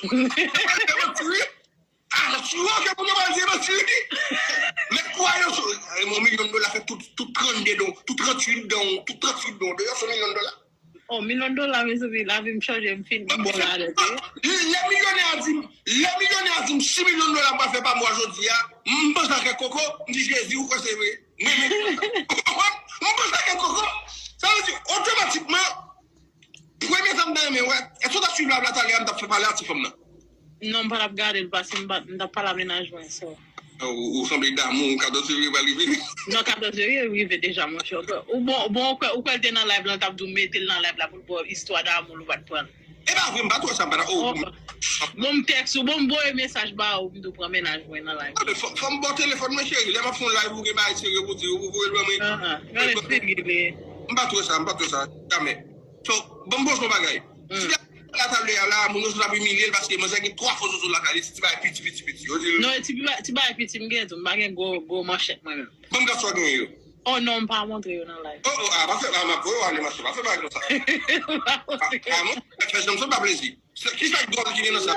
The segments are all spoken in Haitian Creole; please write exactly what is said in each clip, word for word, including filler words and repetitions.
Manti, wi. Ah, si w ke moun yo pral di manti, wi. Mèt kwa yo sou yon milyon dola fè tout, tout trannde don, tout tranntuit don, tout tranntuit don deyò se yon milyon dola. Oh, milyon dola, mezanmi, lavi m chanje, m fin bon ladan tou. Lè milyonè a di m, lè milyonè a di m sis milyon dola m pral fè pa mwa jodi a, m panse ak kèk koko, m di, Jezi, ou kwè se vre? Mwen menm, ou konprann? M panse ak kèk koko. Sa vle di, otomatikman, premye sa m ta renmen wè, èske w t ap swiv live la talè a, m t ap fè pale a ti fanm nan? Non, m pa t ap gade l, paske m pa, m t ap pale a mennaj mwen, so. Ou, ou sanble damou, katòz fevriye pral rive. Non, katòz fevriye rive deja, monchè. Ou bon, bon, ou kwè, ou kwè l te nan live la, l t ap di w mete l nan live la pou l ba w istwa damou l, ou pa t pran l. E pa vre, m pa t wè sa, m pa t, oh. Bon, m tèks ou, bon, m voye mesaj ba ou, m di w pran mennaj mwen nan live. Ah, men fò, fò m ba w telefòn mwen, cheri, lè m ap fè yon live, ou gen bagay serye pou di, ou voye l ban mwen. Ah, ah, gade figi li. M pa t wè sa, m pa t wè sa, jamè. So, ban m poze yon bagay. Si la talè a la, moun yo sot ap imilye l paske manzè gen twa fo zozo lakay li, ti bagay piti, piti, piti. Yo di l. Non, ti bagay, ti bagay piti m gen tou, m pa gen gwo, gwo manchèt mwen menm. Ban m gad sa w genyen yo. Oh non, m pa montre yo nan live. Oh, oh, ah, pa fè, ah, m ap voye w ale, monchè, pa fè bagay konsa. Ah, ah, monchè, fè janm sot pa plezi. Kisa k dwòl ki gen nan sa?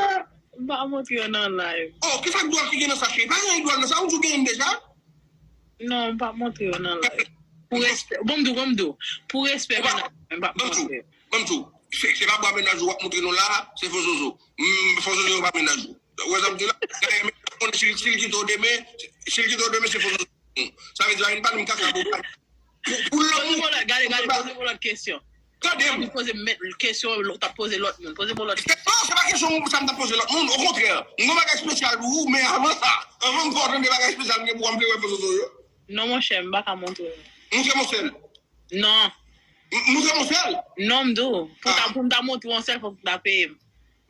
M pa montre yo nan live. Oh, kisa k dwòl ki gen nan sa, cheri? Pa gen dwòl nan sa, ou di w genyen m deja? Non, m p ap montre yo nan live. Pou respè, bon, m di w, bon, m di w, pou respè mennaj mwen, m p ap montre yo. Ban m di w, se, se pa bwa mennaj ou w ap montre nou la, se fo zozo. Mm, fo zozo yo pa mennaj ou. Ou wè sa m di w la? Dayè, men, konnen si, si l kite w demen, si l kite w demen, se fo zozo. Sa vle di, pa vin pale m kaka pou, pou, pou lanmou. Poze m yon lòt, gade, gade, poze m yon lòt kesyon. Tande m. Ou poze m kesyon, ou t ap poze lòt moun. Poze m yon lòt kesyon. Non, se pa kesyon sa m t ap poze lòt moun. Okontrè, m gen bagay espesyal pou ou, men avan sa, avan m fè w tande bagay espesyal m gen pou w, m vle wè fo zozo yo. Non, monchè, m pa ka montre w. Montre m yon sèl. Non. M, montre m yon sèl? Non, m di w. Pou ta, pou m ta montre w yon sèl, fòk ou ta peye m.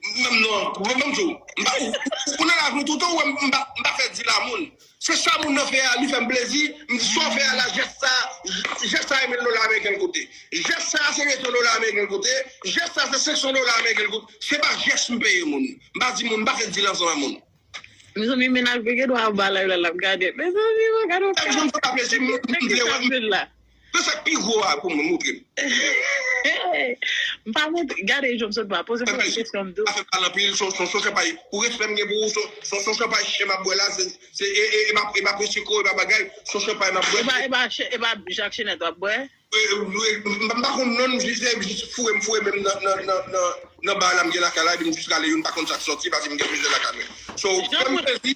Menm non, mwen menm tou. M pa, ou, ou nan live nou toutan, ou wè m, m pa, m pa fè di la moun. Se sa moun nan fè a, li fè m plezi. M di sa w fè a la, jès sa, jès sa e mil dola ameriken l koute. Jès sa se de san dola ameriken l koute. Jès sa se senk san dola ameriken l koute. Se pa jès m peye moun. M pa di moun, m pa fè di l ansanm ak moun. Mezanmi, mennaj mwen gen dwa ap ba live la, l ap gade. Mezanmi, mwen gade yon kaka. Sa fè m fè plezi, m, m vle wè. Nan sa k pi gwo a pou mwen, montre m. M pa montre, gade, Jòb sot ba, poze m yon kesyon, m di w. Pa fè pale anpil, se yon, se yon, se yon chanpay. Pou respè m gen pou ou, se yon, se yon, se yon chanpay chen m ap bwè la, se, se, e, e, e m ap, e m ap resiko, e pa bagay, se yon chanpay m ap bwè. E pa, e pa, e pa Jak Chenèt w ap bwè? E, e, m, m pa konn non l, m jis, jis foure m, foure men m nan, nan, nan, nan, nan ba la m gen lakay la, epi m jis rale youn, m pa konn sa k sòti, paske m gen plizyè lakay mwen. So, fè m plezi,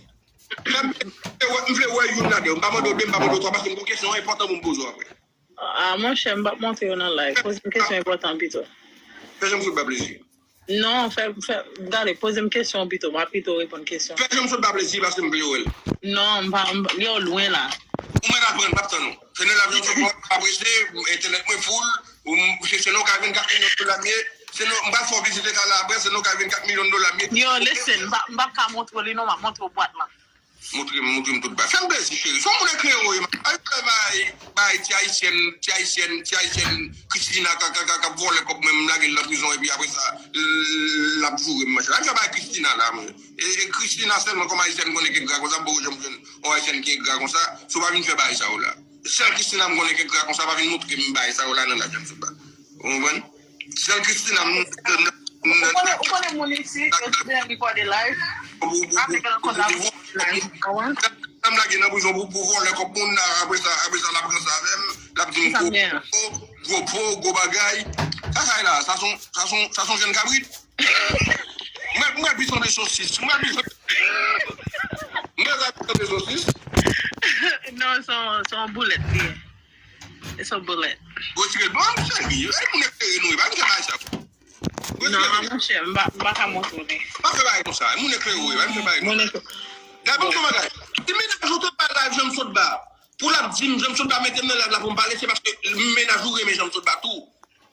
fè m, m vle wè youn ladan yo. M pa mande w de, m pa mande w twa, paske m gen kesyon enpòtan pou m poze w apre. Ah, monchè, m p ap montre yo nan live. Poze m kesyon enpòtan pito. Fè jan m sot ba plezi. Non, fè, fè, gade, poze m kesyon pito. M ap pito reponn kesyon. Fè jan m sot ba plezi, paske m vle wè l. Non, m pa, m, yo lwen la. Ou mèt aprann, m ap tann ou. Se nan lavyon sot ba, m ap rete, entènèt mwen full, ou m, se, se nan kay vennkat milyon dola m ye, se nan, m pral fè w vizite kay la apre, se nan kay vennkat milyon dola m ye. Yo, listen, m pa, m p ap ka montre w li non, m ap montre w bwat lan. Montre m, montre m tout bagay. Fè m plezi, cheri. Se yon moun eklere w ye, man. Pa vin fè bay, bay ti ayisyèn, ti ayisyèn, ti ayisyèn Christina k, k, k, k ap vòlè kòb mwen, m lage l nan prizon, epi apre sa, l, l ap joure m, manchè. Pa vin fè bay Christina la, mwen. E, e Christina sèlman kòm ayisyèn m konnen ki engra konsa, m poko janm jwenn yon ayisyèn ki engra konsa. So pa vin fè bay sa yo la. Sèl Christina m konnen ki engra konsa, pa vin montre m bay sa yo la nan laj James Sotba. Ou konprann? Sèl Christina m, m, m, Ou konnen, ou konnen moun isi, yo te byen rekòde live. Apre ke l konn ap live. Sa m lage nan prizon pou, pou vòlè kòb moun la, apre sa, apre sa, l ap ranse avè m, l ap di m gwo po, gwo po, gwo bagay. Sa, sa la, sa son, sa son, sa son jèn kabrit. Mwen, mwen, pis antre sosis. Mwen, pis antre sosis. Non, se yon, se yon boulèt li ye. It's a bullet. Retire l. Bon, m sèvi. E moun eklere nou, e pa m fè bagay sa. Non, monchè, m pa, m pa ka montre w li. Pa fè bagay konsa. E moun eklere ou, e pa m fè bagay konsa. Dayè, ban m di w yon bagay. Si mennaj ou te bay live James Sotba, pou l ap di m, James Sotba mete m nan live la pou m pale, se paske mennaj ou renmen James Sotba tou.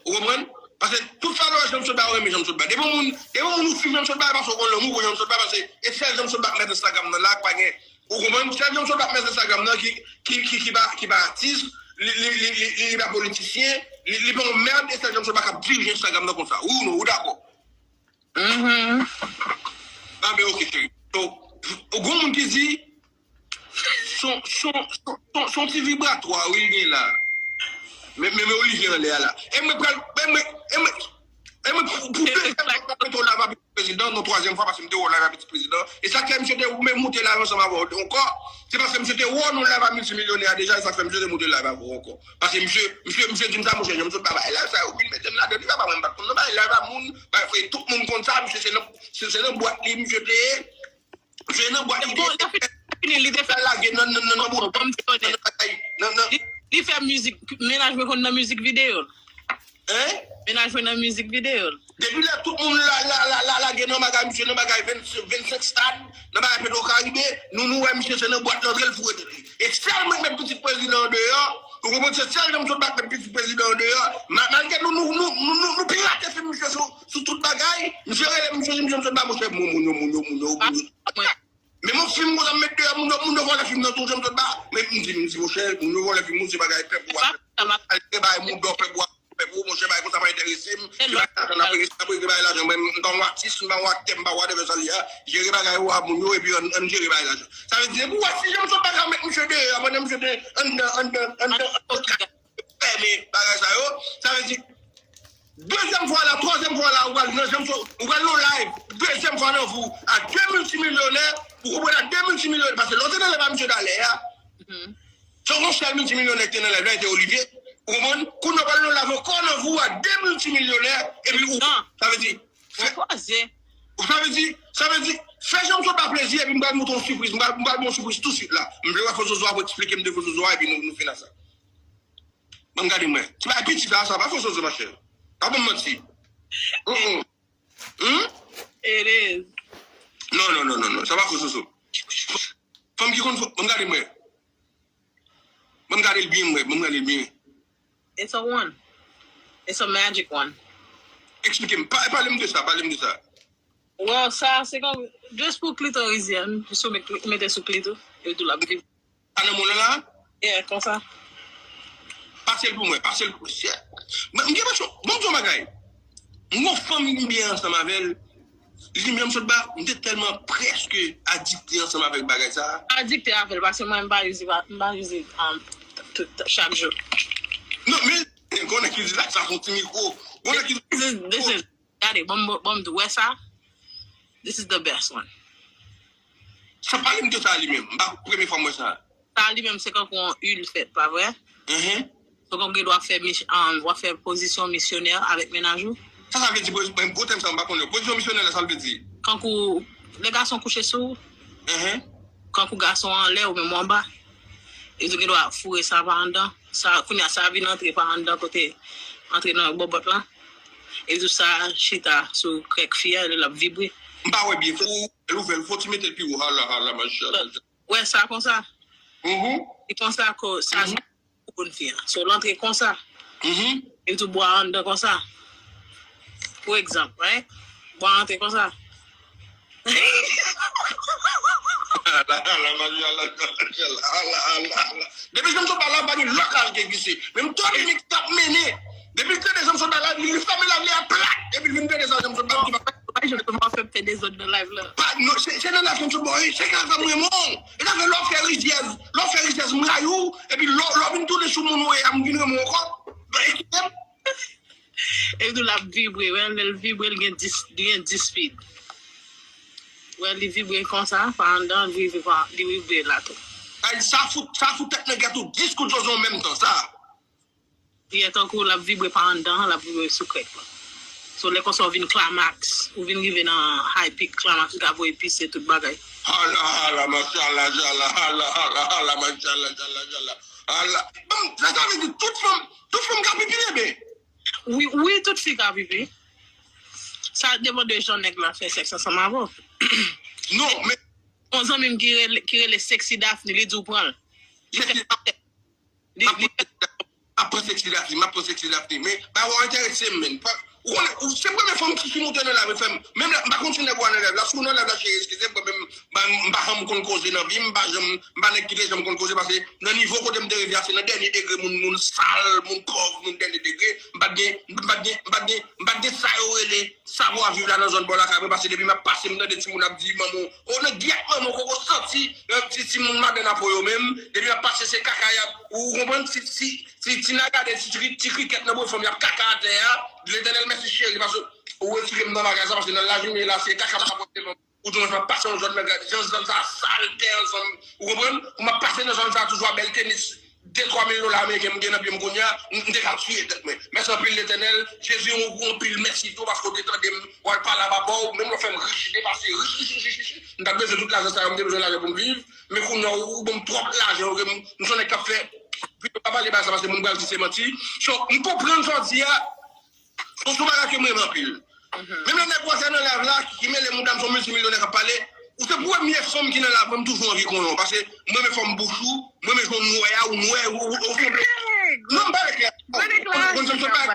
Ou konprann? Paske tout follower James Sotba yo renmen James Sotba. Depi yon moun, depi yon moun ou swiv James Sotba, e paske ou gen lanmou pou James Sotba, paske e sèl James Sotba k mèt Instagram nan la, k pa gen Ou konprann? Sèl James Sotba k mèt Instagram nan ki, ki, ki, ki pa, ki pa atis, li, li, li, li, li, li pa politisyen, li, li pa yon mèd, e sèl James Sotba k ap dirije Instagram nan konsa. Wi ou non, ou dakò? Mhm. Ah, ben, ok, cheri. So, ou gon moun ki di, son, son, son, son, son ti vibratwa, wi, l gen la. Men, men, men Olivier anlè a la. E mwen pral, e mwen, e mwen, e mwen, pou, pou peze, mwen pral mete w la, m ap peze prezidan yon twazyèm fwa, paske m te wè w live a pitit prezidan. E sa k fè misye te menm moute live ansanm avè w ankò, se paske misye te wè w nan live a miltimilyonè a deja, e sa k fè misye te moute live avè w ankò. Paske misye, misye, misye di m sa, monchè, Jean Claude pa bay live sa yo, vin mete m ladan, li pa ba mwen, m pa t konn nan bay live a moun, bay frè, tout moun konn sa, misye se nan, se, se nan bwat li, misye te ye, misye nan bwat li te ye. Bon, lè fini, li te fè lage nan, nan, nan, nan bout, nan, nan, nan, li, li fè mizik, mennaj mwen konn nan mizik videyo. Hein? Mennaj mwen nan mizik videyo. Depi lè tout moun la, la, la, la, lage nan bagay, misye nan bagay vennsenk stad, nan bagay Petro Caribe, nou, nou wè misye se nan bwat li antre l foure tèt li. E sèl mwen k met pitit prezidan an deyò, ou konprann, se sèl Jean Claude Bat met pitit prezidan an deyò. Ma-, malgre nou, nou, nou, nou, nou, nou pirate fim misye sou, sou tout bagay, misye rele misye, misye, misye ba monchè moun, moun yo, moun yo, moun yo, moun yo. Men yon fim konsa m met deyò, moun yo, moun yo vòlè fim nan tou, Jean Claude Bat. Men m di, m di, monchè, moun yo vòlè fim, moun se bagay pèp ou a fè. Al bay moun dò pèp ou a fè pou ou, monchè, bagay konsa pa enterese m. Se bagay lajan n ap rele, n ap rele bay lajan. Mwen, m pa yon atis, m pa yon aktè, m pa whatever sa l ye a. Jere bagay ou a moun yo, epi ann, ann jere bay lajan. Sa vle di, depi w wè si Jean Claude Bat ka met misye deyò, pandan misye te anndan, anndan, anndan, anndan. Fèmen bagay sa yo. Sa vle di, dezyèm fwa la, twazyèm fwa la, ou pral nan janm, ou pral nan live, dezyèm fwa nan vi w, a de miltimilyonè, ou konprann, a de miltimilyonè, paske lè w te nan live a misye talè a, se yon sèl miltimilyonè ki te nan live la, e te Olivier, ou konprann, kounye a w pral nan live ankò nan vi w a de miltimilyonè, epi ou, sa vle di, fè, sa vle di, sa vle di, fè Jean Claude Bat plezi, epi m pral montre yon sipriz, m pral, m pral ba w yon sipriz touswit la, m vle wè fo zozo a pou eksplike m de fo zozo a, epi nou, nou fin a sa. Ban m gade mwen. Ti bagay piti sa, sa pa fo zozo, machè. Pa ban m manti. Mm, mm. Hmm? It is. Non, non, non, non, non. Sa pa fo zozo. Fanm ki konn fo, ban m gade mwen. Ban m gade l byen mwen, ban m gade l byen. It's a one. It's a magic one. Eksplike m. Pa, pale m de sa, pale m de sa. Well, sa se kon, just pou klitoris, jis ou met, mete sou klito, epi tou l ap vib. Sa nan mwen la? Yeah, konsa. Pase l pou mwen, pase l pou mwen. Shit. Mwen, m gen pasyon, bon, m di yon bagay. M gon fanm m byen ansanm avè l. Li menm sot ba, m te tèlman prèske adikte ansanm avèk bagay sa. Adikte avè l, paske mwen, m pa use, m pa use, um, tout, chak jou. Non, men, gon nèg ki di la, sa fon ti mikwo. Gon nèg ki di, this is, this is Gade, bon, bon, bon, m di w, wè sa? This is the best one. Sa pale m de sa li menm. M pa premye fwa m wè sa. Sa li menm se kankou yon il fèt, pa vre? Mhm. So, kankou gen dwa fè, mis- um, w ap fè pozisyon misyonè avèk mennaj ou. Sa sa vle di, poz- men gwo tèm sa m pa konnen. Pozisyon misyonè la, sa l vle di? Kankou lè gason kouche sou ou, mhm, kankou gason anlè ou menm ou anba. E tou gen dwa foure sa pa anndan. Sa, kounye a, sa vin antre pa anndan kote, antre nan bòbòt la. E tou sa chita sou krèk fi a, l ap vibre. M pa wè byen. Fò w ouvè l, fò w ti mete l pi wo. Hala, hala, machala. Wè sa konsa? Mhm. E konsa ko, sa, mhm, pou konn fi a. So, l antre konsa. Mhm. E tou bwa anndan konsa. Pou egzanp, right? Bwa antre konsa. Ala, ala, Marie, ala, ala, ala, ala, ala. Depi janm sot ba la, pa gen lòt la l gen glise. Menm Tony Mix t ap mennen. Depi l tande janm sot ba la, li fèmen la, li a plat. Epi l vin tande sa, janm sot ba, li pa. Pa janm sot ba fè m fè dezòd nan live la. Pa, non, se, se nan live janm sot ba, se ka fè m renmen w. E sa fè lè w fè rizyèz, lè w fè rizyèz, m rayi w. Epi lè w, lè w vin tounen sou moun ou ye a, m vin renmen w ankò. Epi tou l ap vibre, wè, lè l vibre, l gen dis, li gen dis speed. Wè, li vibre konsa, pa anndan, li vibre pa, li vibre la tou. Ay, sa fout, sa fout tèt nan gèt ou, dis kout zozo an menm tan, sa. Li ye tankou l ap vibre pa anndan, l ap vibre sou krèk la. So, lè konsa, ou vin klimaks, ou vin rive nan high peak klimaks, ou ka voye pise tout bagay. Hala, hala, machala, jala, hala, hala, hala, machala, jala, jala, hala. Bon, sa, sa vle di tout fanm, tout fanm ka pipi, bebe? Wi, wi, tout fi ka pipi. Sa depann de jan nèg la fè sèks ansanm avè w. Non, men yon zanmi m ki rele, ki rele Sexy Daphne, li di w pran l. Li fè, li, li fè. M ap pran Sexy Daphne, m ap pran Sexy Daphne. Men, ba w enterese m, men. Pa, ou konnen, ou, se premye fanm ki sou montè nan la, men fè m. Menm lè, m pa konn si nèg ou a nan lèv la. Si w nan lèv la, cheri, eskize m, men m, m pa janm konn koze nan vi m, m pa janm, m pa nèg ki te janm konn koze, paske nan nivo kote m te rive a, se nan dènye degre, moun, moun sal, moun pòv, moun dènye degre. M pa t gen, m pa t gen, m pa t gen, m pa t gen sa yo rele savwa viv la nan zòn bò lakay mwen, paske depi m ap pase, m tande timoun ap di, manman, o nan gyèt manman, koko santi, ti, timoun madann a po yo menm, depi m ap pase, se kaka y ap, ou konprann, ti, ti, ti, ti nagadè, ti, ti, ti krikèt nan bò fanm, y ap kaka atè a, Letènèl mèsi cheri, paske Ou retire m nan bagay sa, paske nan lajounen la, se kaka m ap pote devan. Ou di mwen, m ap pase nan zòn nan, gade, jan zòn sa sal tè ansanm. Ou konprann? Pou m ap pase nan zòn sa, toujou a bèl tenis, de twa mil dola ameriken m gen nan pye m kounye a, m, m te ka tiye tèt mwen. Mèsi anpil, Letènèl. Jezi, yon gwo anpil mèsi tou, paske w te tande m, w al pale a papa w, menm lè w fè m rich, depase, rich, rich, rich, rich, rich. M t ap bezwen tout lajan sa yo, m te bezwen lajan pou m viv, men kounye a, ou, ou ban m twòp lajan, ok, m, m se yon nèg k ap fè, pi pa pale bagay sa, paske moun pral di se manti. So, m konprann sa w di a, se yon bagay ke m renmen anpil. Menm lè nèg wè w nan live la, ki mele mouda m, se yon miltimilyonè k ap pale, ou se premye fanm ki nan live mwen, m toujou anvi konnen w, paske m renmen fòm bouch ou, m renmen jan w nwè a, ou nwè, ou, ou, ou sanble. Non, m pale klè. Ou konn sa m sot bay?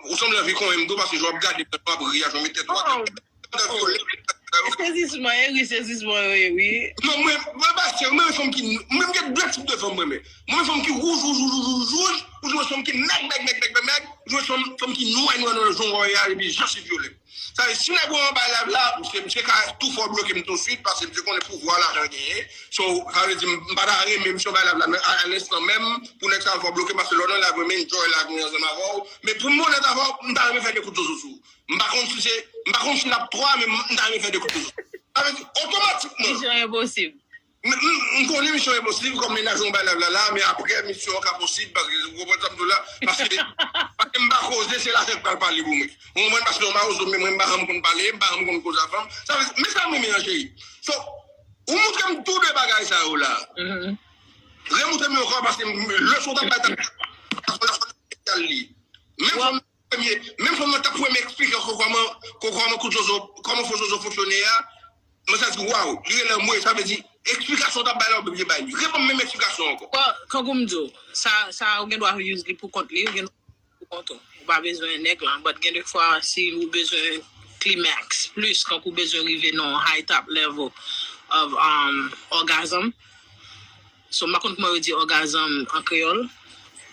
Ou sanble anvi konnen m tou, paske jan w ap gade m, jan w ap ri a, jan w met tèt ou atè. Sezisman, e wi, sezisman yo ye, wi. Non, mwen, mwen pa sè, mwen fòm ki, mwen gen de tip de fanm mwen, men. Mwen fòm ki wouj, wouj, wouj, wouj, wouj, wouj, ou jwenn fanm ki mèg, mèg, mèg, mèg, mèg, mèg, ou jwenn fanm, fanm ki nwè, nwè, nwè, jan w wè a, epi jansiv vyolè. Sa vle, si nèg ou anba live la, misye, misye ka tou fò bloke m tou swit, paske misye konnen pouvwa lajan genyen. So, sa vle di, m pa ta renmen misye anba live la, nan, a, a lenstan menm, pou nèg sa fò bloke, paske lè w nan live, mwen, m enjoy live mwen ansanm avè w. Men pou m onèt avè w, m ta renmen fè de kout zozo sou ou. M pa konn si se, m pa konn si n ap twa, men m, m ta renmen fè de kout toujou. Sa vle di, otomatikman. Misyon enposib. M, m, m konnen misyon enposib, kòm mennaj mwen bay live la, la, men apre, misyon an ka posib, paske, ou konprann sa m di w la, paske, paske m pa koze, se lajan k pral pale pou mwen. Ou konprann, paske yon mawozo, men mwen, m pa janm konn pale, m pa janm konn koze a fanm. Sa vle di, men sa m renmen an, cheri. So, ou montre m tou de bagay sa yo la. Remontre m yo ankò, paske m, leson w t ap bay, t ap, leson espesyal li. Menm jan premye, menm fanm nan t ap premye eksplike ankò kòman, kò-, kòman kout zozo, kòman fo zozo fonksyone a, mwen sa di, waw, li rele anmwe, sa vle di, eksplikasyon w t ap bay la, ou byen bay li. Reponn menm eksplikasyon ankò. Bon, kankou m di w, sa, sa, ou gen dwa use li pou kont li, ou gen dwa pou kont ou. Ou pa bezwen nèg lan, but gen de fwa, si ou bezwen climax plis, kankou ou bezwen rive nan high top level of, um, orgasm, So, m pa konn kòman yo di orgasm an kreyòl.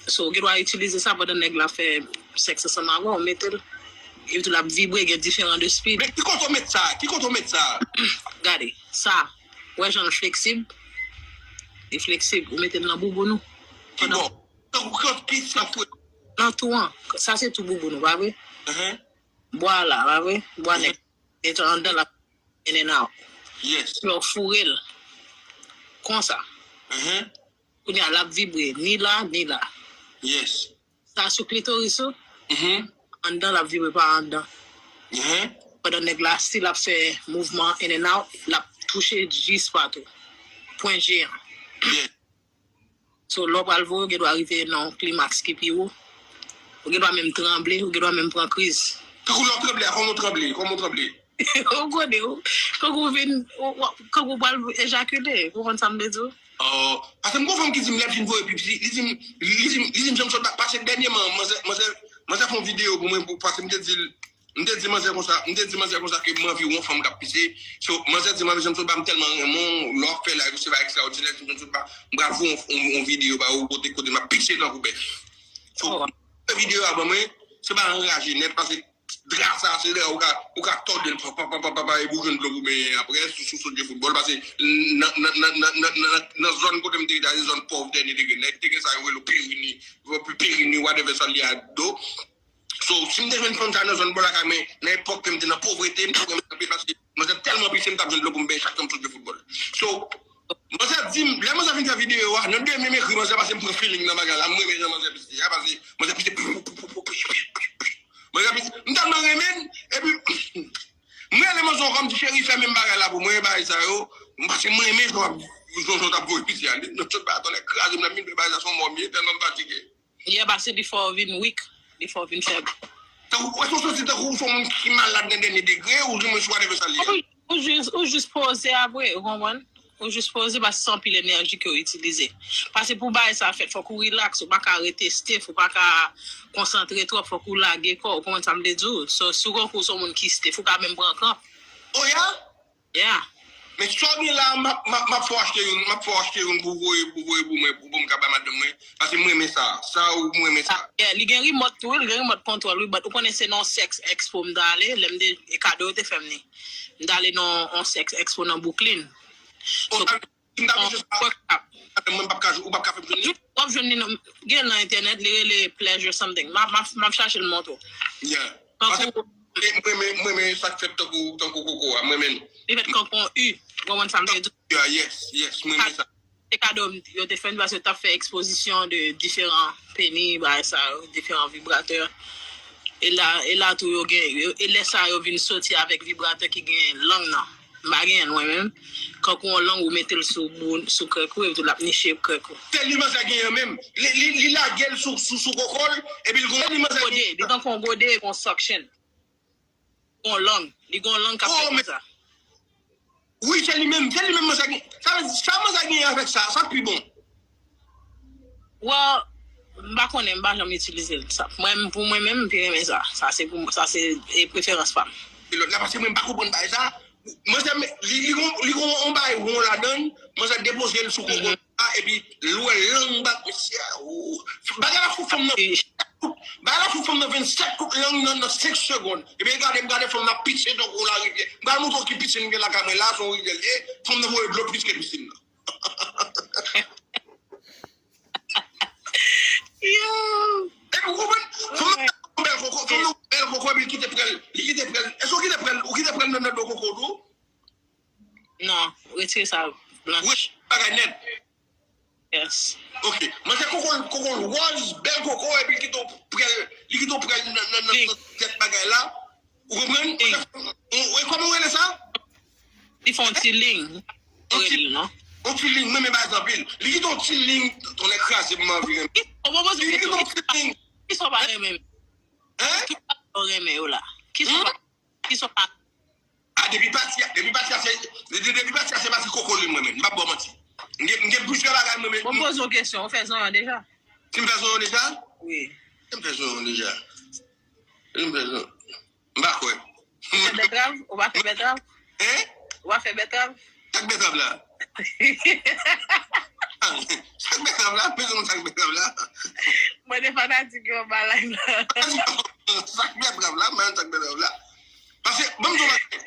So, ou gen dwa itilize sa pandan nèg la fè sèks ansanm avè w, ou mete l. Epi tou l ap vibre, gen diferan de speed. Men ki kote w met sa? Ki kote w met sa? Gade, sa. Wè jan l fleksib? Li fleksib. Ou mete l nan bouboun ou. Ki bò? Tankou ki, ki sa fwe? Nan tou an. Sa se tou bouboun ou, pa vre? Mhm. Bwa la, pa vre? Bwa nèg. Mhm. Etan anndan la. In and out. Yes. Lè w foure l konsa. Mhm. Kounye a, l ap vibre ni la, ni la. Yes. Sa sou klitoris ou. Mhm. Anndan, l ap vibre pa anndan. Mhm. Pandan nèg la still ap fè mouvman in and out, l ap touche jis patou. Pwen G an. Yes. So, lè w pral voye, ou gen dwa rive nan yon klimaks ki pi wo. Ou gen dwa menm tranble, ou gen dwa menm pran kriz. Tankou lè w tranble a, kòman w tranble? Kòman w tranble? Ou konnen, ou, kankou w vin, ou, ou, kankou w pral ejakile, ou konprann sa m vle di w? Oh, paske m gon fanm ki di m lè l fin voye pipi, li di m, li di m, li di m jan m sot ba, paske dènyèman, manzè, manzè, manzè fè yon videyo pou mwen, pou, paske m te di l, M te di manzè konsa, m te di manzè konsa ke m anvi wè yon fanm k ap pise. So, manzè di m, "Anvi, Janm Sotba, m tèlman renmen w, lè w ap fè live, se bagay ekstraòdinè, Janm Sotba, m pral fè yon, yon, yon videyo ba ou, kote, kote m ap pise tankou bèf." So, fè videyo a ban mwen, se pa anraje nèt, paske dra sa, se dra ou ka, ou ka tòde l, pa, pa, pa, pa, pa, pa, epi ou jwenn dlo pou benyen apre, sou, sou, sou de foutbòl, paske nan, nan, nan zòn kote m te rete a, se zòn pòv dènye degre, nèg te gen sa yo rele pirini, pirini, whatever sa l ye a do. So, si m te jwenn fanm sa nan zòn bò lakay mwen, nan epòk ke m te nan povrete, m t ap renmen anpil paske manzè tèlman pise, m t ap jwenn dlo pou m benyen chak tan m sot jwe foutbòl. So, manzè di m, lè manzè fin fè videyo a, nan demen m ekri manzè paske m pran feeling nan bagay la, m renmen jan manzè pise a, paske manzè pise pou, pou, pou, pou, pou, pou, pou. Manzè pise, m tèlman renmen l, epi m rele manzè ankò, m di, "Cheri, fè menm bagay la pou mwen, bagay sa yo, paske m renmen jan w ap, jan w t ap voye pise a." Li, "Non, tout bagay, tonnè kraze m, nan min bagay sa, se yon mò m ye, tèlman m fatige." Yeah, paske li fè w vin weak, li fè w vin fèb. Tankou, èske w santi tankou w se yon moun ki malad nan dènye degre, ou di mwen sou whatever sa l ye a? Ou, ou jis, ou jis poze apre, ou konprann? Ou jis poze paske se anpil enèji ke w itilize. Paske pou bagay sa fèt, fòk ou relax, ou pa ka rete stiff, ou pa ka konsantre twòp, fòk ou lage kò w, ou konprann sa m vle di w? So, si w konn ou se yon moun ki stiff, ou ka menm pran kranp. Oh, yeah? Yeah. Men sa w gen la, m ap, m ap, m ap fè w achte youn, m ap fè w achte youn pou voye, pou voye pou mwen, pou, pou m ka bay madanm mwen, paske m renmen sa. Sa ou, m renmen sa. Ah, yeah, li gen remote tou, wi, li gen remote control, wi, but ou konnen se nan sex expo m t ale, lè m te, e kado yo te fè m li. M t ale nan yon sex expo nan Brooklyn. Oh, so, sa vle di m ta bezwen sa. Workshop. Mwen, m p ap ka, ou p ap ka fè m jwenn li. W ap jwenn li nan, gen nan entènèt, li rele Pleasure something. M ap, m ap, m ap chache l montre w. Yeah. Paske tankou mwen, mwen, mwen, mwen, sa k fèt tankou, tankou koko a, mwen menm. Li fèt kankou yon U. Ou konprann sa m vle di? Yeah, yes, yes, mwen menm sa. Se kado yo te fè n, paske yo t ap fè ekspozisyon de diferan peni, bagay sa yo, diferan vibratè. E la, e la tou yo gen, yo, e lè sa yo vin soti avèk vibratè ki gen lang nan. M pa genyen l mwen menm. Kankou yon lang ou mete l sou boun, sou krèk ou, epi tou l ap niche krèk ou. Se li manzè genyen menm. Li, li, li lage l sou, sou, sou koko l, epi l gon, se li manzè genyen. Gode, li tankou yon gode, yon suction. Gon lang. Li gon lang k ap fè konsa. Wi, se li menm, se li menm manzè gen. Sa, sa manzè genyen avèk sa, sa k pi bon. Well, m pa konnen, m pa janm itilize l. Sa, mwen, pou mwen menm, m pi renmen sa. Sa se pou mwen, sa se, e, preferans pa m. E lòt la, paske mwen m pa konprann bagay sa. Manzè, li, li gon, li gon yon bagay won ladan l, manzè depoze l sou koko a, epi l wè lang bat mesye a. Ou, bagay la fout fanm nan. Bagay la fout fanm nan vennsèt kout lang nan, nan senk segonn. Epi gade, m gade fanm nan pise tankou yon larivyè. M pral montre w ki pisin m gen lakay mwen la, se yon rivyè l ye. Fanm nan voye dlo plis ke pisin nan. Yo! Epi ou konprann? Fanm nan bèl koko, fanm nan bèl koko, epi li kite prèl, li kite prèl. Èske ou kite prèl, ou kite prèl nan, nan do koko tou? Non, retire sa, blanch. Retire bagay nèt. Yes. Ok. Manzè koko, koko wòz, bèl koko, epi li kite w prèl, li kite w prèl nan, nan, nan, nan tèt bagay la. Ou konprann? Ou, ou, kòman ou rele sa? Li fè yon ti ling. Yon ti, rele l, non? Yon ti ling, mwen men bagay anpil. Li kite yon ti ling, tonnè kraze m anvi renmen. Li kite yon ti ling. Kisa w pa renmen? Hein? Kisa w renmen yo la? Kisa w pa, kisa w pa A, depi pati a, depi pati a se, de- de- depi pati a se pati koko li mwen menm. M p ap ba w manti. M gen, m gen plizyè bagay mwen menm. Mwen poze w kesyon, ou fè zonyon deja? Si m fè zonyon deja? Wi. Si m fè zonyon deja? Si m fè zonyon? M pa kwè. Ou fè bètrav? Ou pa fè bètrav? Hein? Ou pa fè bètrav? Sa k bètrav la? Sa k bètrav la? Bezwen konn sa k bètrav la? Mwen de fanatik yo anba live la. Sa k bètrav la? Mwen sa k bètrav la? Paske, ban m di w bagay.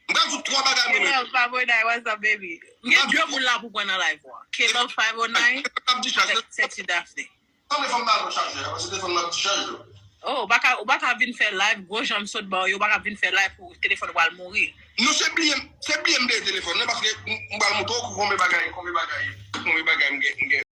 M pral di w twa bagay mwen menm. Hello, Fabonay, what's up, baby? M gen de moun la pou pran nan live ou an. K-Love five oh nine avèk Sexy Daphne. Ann fè m ba nou chajè a, paske telefòn nan ap dichaj yo. Oh, ou pa ka, ou pa ka vin fè live, gwo jan m sot ba w yo, ou pa ka vin fè live pou telefòn ou al mouri. Non, se bliye, se bliye m bliye telefòn nan, paske m, m pral montre w konbyen bagay, konbyen bagay, konbyen bagay m gen, m gen.